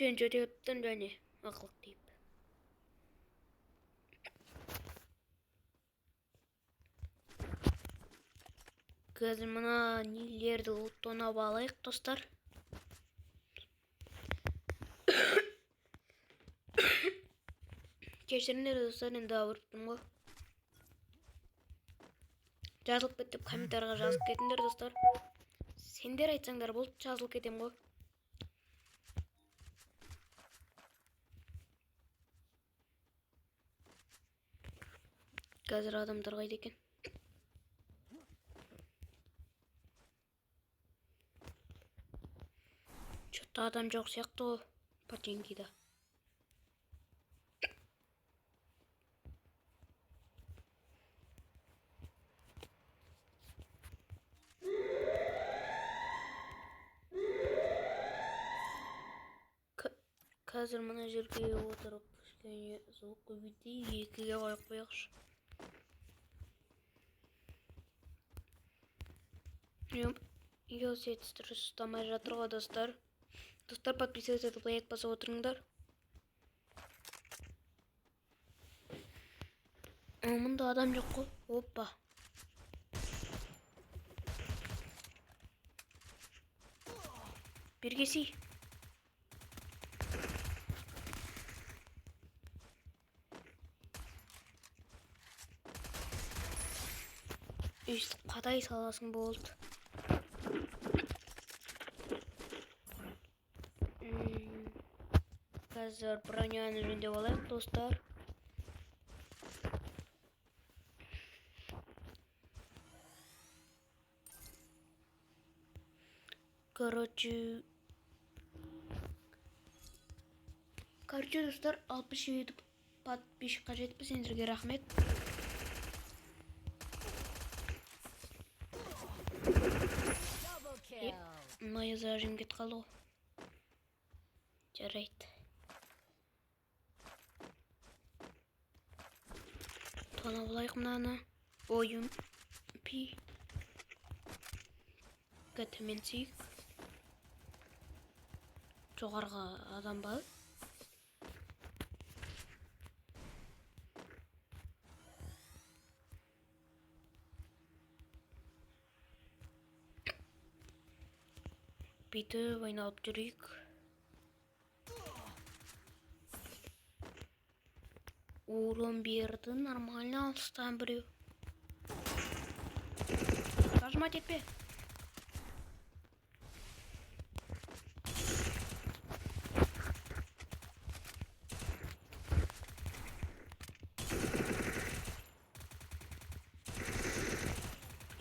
Үлкен жөтеліптім және ықылық тиіп. Қазір мына нелерді тонап алайық, достар. Кешіріңдер, достар, енді ауырып тұрмын ғой. Жазылып кет деп комментарийға жазып кетіңдер, достар. Сендер айтсаңдар болды, жазылып кетемін ғой. Қазір адамдар қайда екен? Чё-то адам жоқ сияқты ғой Починкида. Қазір мына жерге отырып кішкене звук көбейтейік, екіге қойып қояйықшы. Йос дұрыс ұстамай жатыр ғой, достар. Достар, подписываться етіп, лайк басып отырыңдар. Мұнда адам жоқ қой. Опа. Бері келсей. Өйстіп қадай саласың болды. Қазір броняны жөндеп алайық, достар. Короче, достар, 67 подписчикқа жетіппіз, сендерге рахмет. Double kill. Мая зажим кетіп қалды ғой. Жарайды. Тонап алайық мынаны. Ойым. Пи. Төмен түсейік. Жоғарғы адам бар. Бүйтіп айналып жүрейік. Урон берді нормально алыстан біреу. Нажимать етпе.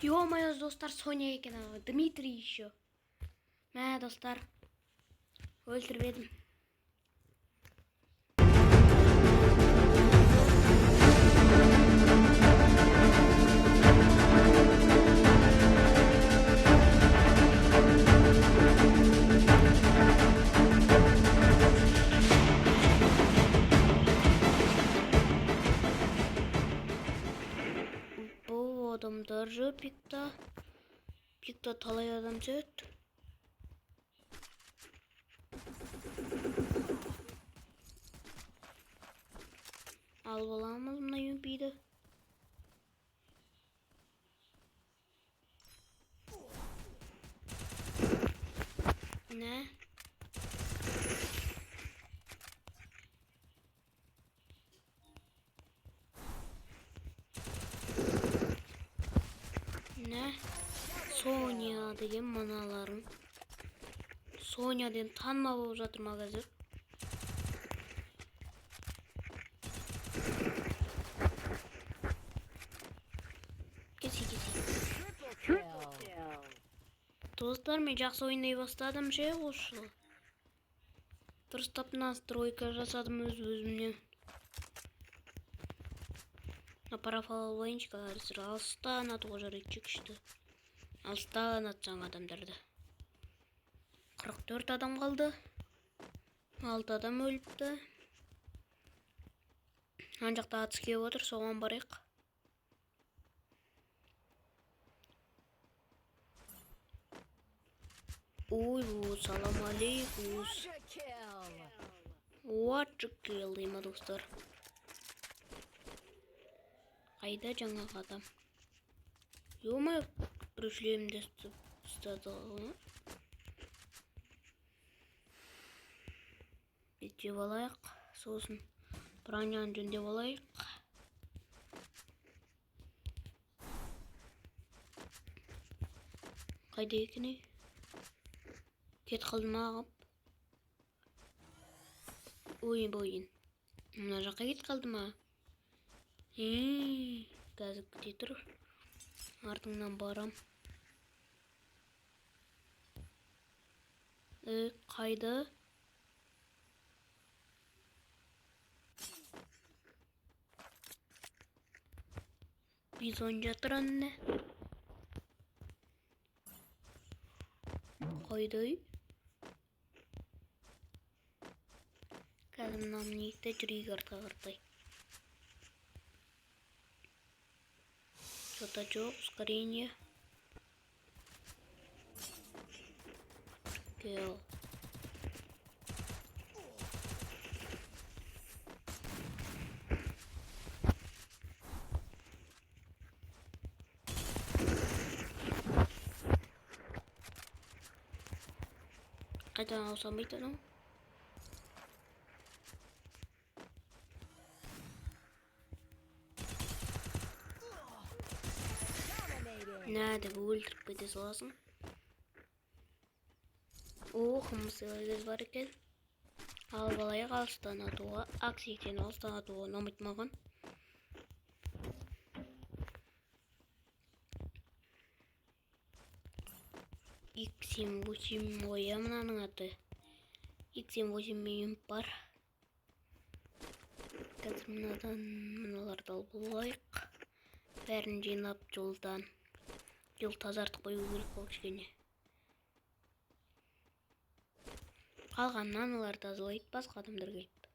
Ё-моё, достар, Соня екен анау. Дмитрий еще. Мә, достар. Өлтіріп едім. Бұл адамдар жүр пикта. Пикта талай адам жүреді. Алып аламыз мына юмпиді. Не? Не? Соня деген мыналарың. Соня деген танымал болып жатыр ма қазір? Кесе, кесе. Triple kill. Достар, мен жақсы ойнай бастадым ше осы жылы. Дұрыстап настройка жасадым өз өзімнен. Мына парафал алайыншы, қазір алыстан атуға жарайды күшті. Алыстан атсаң адамдарды. 44 адам қалды. 6 адам өліпті. Ана жақта атыс келіп отыр, соған барайық. Ой, салам алейкум. Quadra kill. What kill дейм, достар. Қайда жаңағы адам? Ё-моё, біреу шлемді ұстады ғой. Беттеп алайық, сосын броняны жөндеп алайық. Қайда екен, ей? Кетіп қалды ма ағып? Ойын бойын. Мына жаққа кетіп қалды ма? Қазір күте тұр. Артыңнан барам. Қайда? Бизон жатыр анне. Қайда? Қазір мына мінейік те жүрейік артқа қаратай. Что-то жоқ, ускорение. Кел. Қайтадан ауыса алмайды анау. Dominating. Нә деп өлтіріп кете саласың. О, қымыз бар екен. Алып алайық алыстан атуға. Аксиктен алыстан атуға ұнамайды маған. X78 ғой, иә, мынаның аты. X78 мен бар. Қазір мынадан мыналарды алып алайық. Бәрін жинап жолдан. Жол тазартып қою керек қой кішкене. Қалғанын аналар тазалайды, басқа адамдар келіп.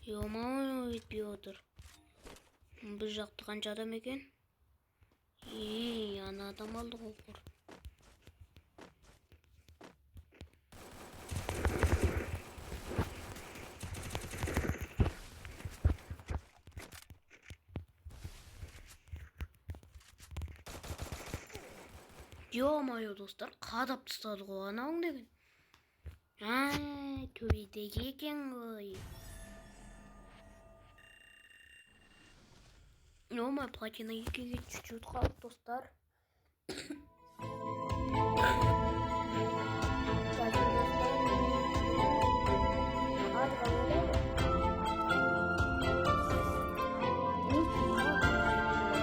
Ё-моё, өтпей отыр. Біз жақта қанша адам екен? Ей, ана адам алды ғой құр. Ё-моё, достар, қадап тастады ғой анауың деген. А, төбедегі екен ғой. Ё-моё, платина екіге чуть-чуть қалды, достар. Қазір, достар, адға өтемін.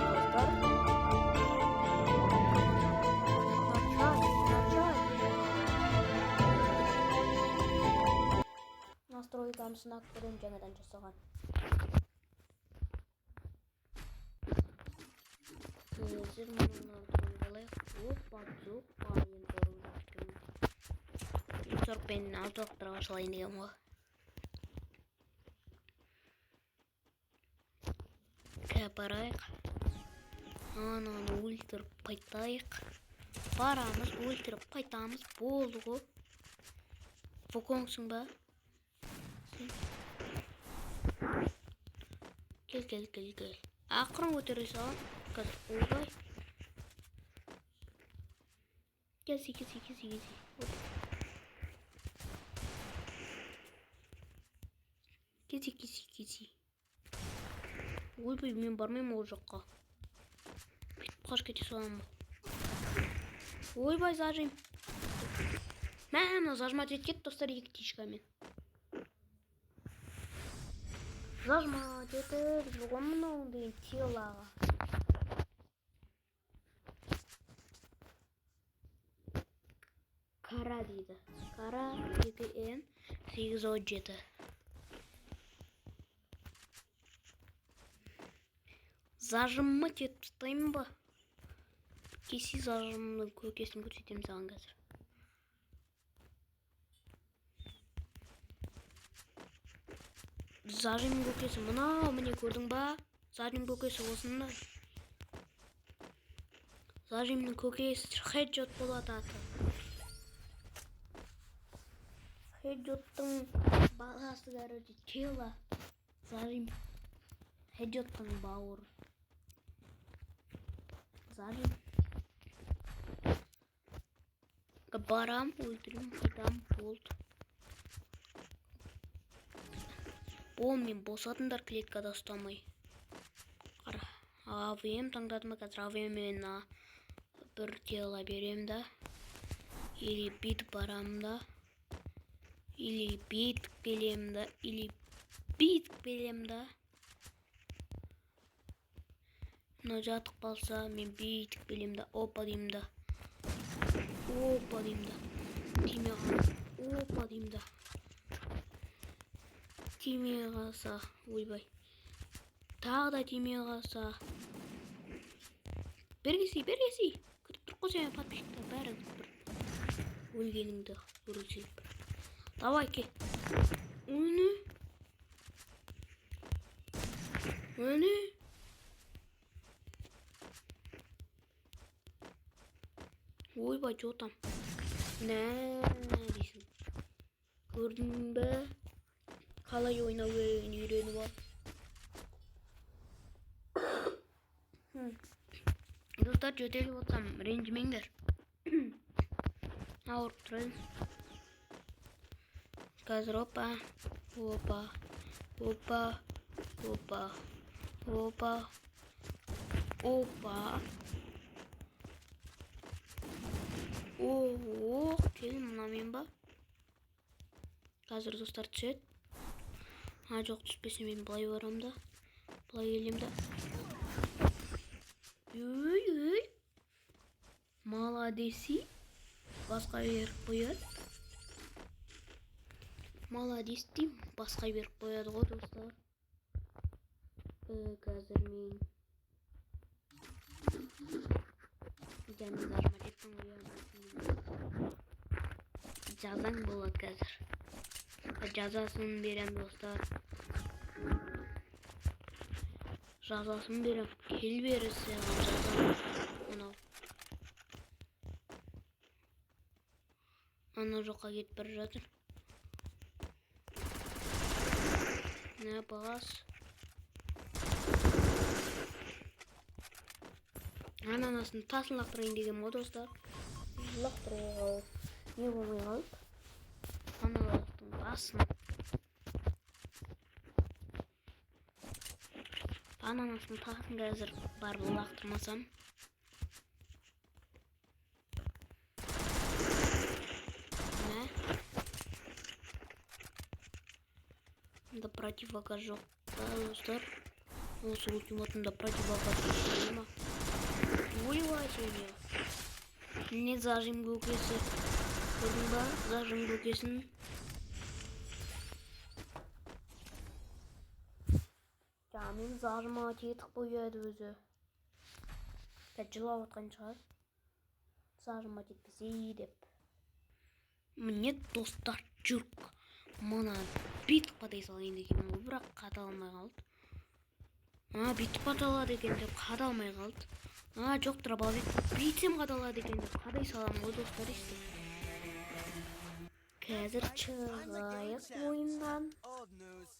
Достар. Начать, начать. Настройканы сынап көремін жаңадан жасаған. Қазір мынаны қойып алайық. Опа, опа, енді ұрып жатыр. Сорпен автоқтарға салайын деген ғой. Кә, барайық. Ананы өлтіріп қайтайық. Барамыз, өлтіріп қайтамыз. Болды ғой. Вуконгсың ба? Сен? Кел, кел, кел, кел. Ақырын көтере салам. Қазір, ойбай. Келсей, келсей, келсей, келсей. Оп. Келсей, келсей, келсей. Ойбай, мен бармаймын ол жаққа. Бүйтіп қашып кете саламын. Ойбай, зажим. Мә, мынау зажимать етіп кетті, достар, екі птичкамен. Зажимать етіп жүр ғой мынау деген телоға. Кара дейді. Кара 2Н 817. Зажимать етіп тастаймын ба? Кесе зажимның көкесін көрсетемін саған қазір. Зажим көкесі мынау, міне, көрдің ба? Зажим көкесі осындай. Зажимның көкесі хедшот болады аты. Хеджоттың баласы, короче, тело. Зажим. Хеджоттың бауыры. Зажим. Барам, өлтірем, қайтам, болды. Бол, мен босатыңдар клеткада ұстамай. Қара. АВМ таңдадым, қазір АВМ мен бір тело берем да. Или бүйтіп барам да. Или бүйтіп келем да. Или бүйтіп келем да. Мынау жатып қалса, мен бүйтіп келем да. Опа деймін да. Опа деймін да. Тимей қалса. Опа деймін да. Тимей қалса. Ойбай. Тағы да тимей қалса. Бері келсей, бері келсей. Күтіп тұр қой сені, подписчиктер бәрі күтіп тұр. Өлгеніңді көргісі келіп тұр. Давай, кел. Өне. Өне. Ойбай, чё там? Нә дейсің. Көрдің бе? Қалай ойнау керегін үйреніп ал. Достар, жөтеліп отырсам, ренжімеңдер. Ауырып тұр едім. Қазір опа, опа, опа, опа, опа, опа. О, кел мынамен ба? Қазір, достар, түседі. А, жоқ, түспесе, мен былай барам да. Былай келем да. Ой, ой. Молодец. Басқа беріп қояды. Молодец деймін. Басқа беріп қояды ғой, достар. Қазір мен және зажимать еттім ғой. Жазаң болады қазір. Жазасын берем, достар. Жазасын берем. Кел бері, саған жазам. Мынау. Ана жаққа кетіп бара жатыр. Не бас. Ананасын тасын лақтырайын деген ғой, достар. Лақтыруға не болмай қалды. Аналардың басын. Ананастың тасын қазір барып лақтырмасам. Мә. Мында противогаз жоқ та, достар. Осы ультиматумда противогаз жоқ ма? Ойбай сені. Не зажим көкесі. Көрдің ба? Зажим көкесін. Ja, мен зажима кетіп қояды өзі. Қазір жылап отқан шығар. Зажима жетпесе деп. Міне, достар, жүрк. Мына бүйтіп қадай салайын деген ғой, бірақ қада алмай қалды. А, бүйтіп қадалады екен деп қада алмай қалды. А, жоқ, дробовик бүйтсем қадалады екен деп қадай саламын ғой, достар, өйстіп. Қазір шығайық ойыннан. Old news.